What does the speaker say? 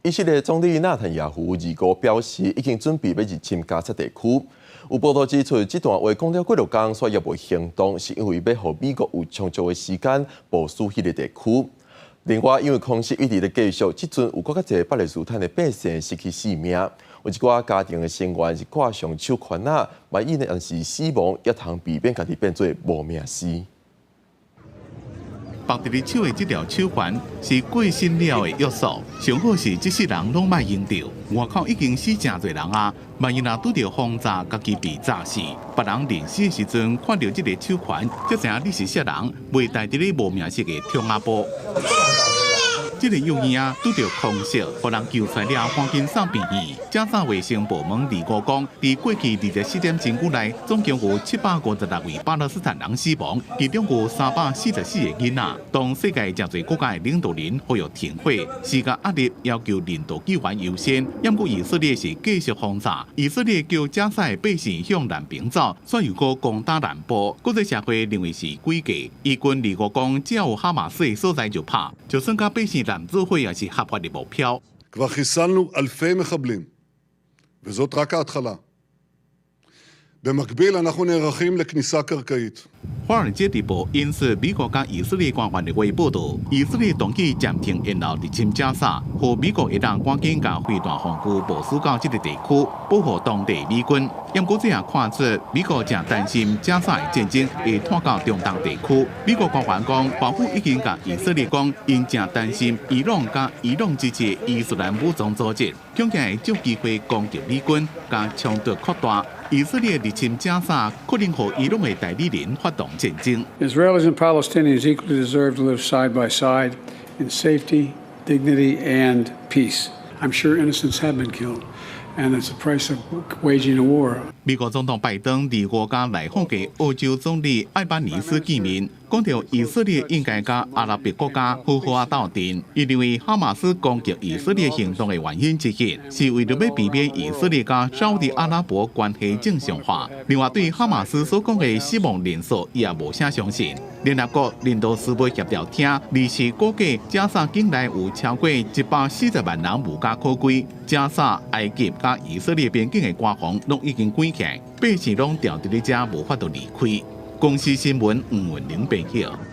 以色列總理納坦雅胡二五表示，已經準備欲入侵加薩地區。有報道指出，這段話講了幾落工，煞猶未行動，是因為欲予美國有充足的時間部署彼個地區。另外，因為空襲一直咧繼續，這陣有閣較濟巴勒斯坦的百姓失去性命，有一寡家庭的成員是掛上手環仔，萬一若是死亡，也通避免家己變做無名屍。縛佇咧手的這條手環是過身了的約束，上好是這世人攏莫用著。外口已經死誠濟人啊！萬一若拄著轟炸，家己被炸死，別人臨死的時陣看著這个手環，才知影你是啥人，袂戴佇咧無名氏的窗仔布。這个幼嬰仔拄著空襲，予人救出來了，趕緊送病院。加沙衛生部門二五講，佇過去24點鐘以內，總共有756位巴勒斯坦人死亡，其中有344個囡仔。當世界誠濟國家的領導人呼籲停火，施加壓力要求人道救援優先。毋過以色列是繼續轟炸，以色列叫加沙的百姓向南邊走，煞又閣攻打南部。國際社會認為是詭計。以軍二五講，只要有哈馬斯的所在就拍，就算共百姓攬做伙也是合法的目標。 כבר חיסלנו אלפי מחבלים, וזאת רק ההתחלה. במקביל אנחנו נערכים לכניסה קרקעית. 華爾街日報引述美國佮以色列官員的話報導，以色列動議暫停延後入侵加沙，予美國會當趕緊共飛彈防具部署到這个地區，保護當地美軍。毋過這也看出美國誠擔心加沙的戰爭會拖到中東地區。美國官員講，華府已經共以色列講，𪜶誠擔心伊朗佮伊朗支持伊斯蘭武裝組織，恐驚會藉機會攻擊美軍，共衝突擴大。以色列入侵加沙，可能予伊朗的代理人發動戰爭。 Israelis and Palestinians equally deserve to live side by side in safety, dignity, and peace. I'm sure innocents have been killed, and it's the price of waging a war. 美國總統拜登二五佮來訪的澳洲總理艾班尼斯見面，講著以色列應該佮阿拉伯國家好好仔鬥陣。伊認為哈馬斯攻擊以色列行動的原因之一，是為著欲避免以色列佮沙烏地阿拉伯關係正常化。另外，對哈馬斯所講的死亡人數，伊也無啥相信。聯合國人道事務協調廳二四估計，加沙境內有超過140萬人無家可歸。加沙、埃及佮以色列邊境的關防攏已經關起來，百姓攏牢佇咧遮無法度離開。公視新聞吳文玲編譯。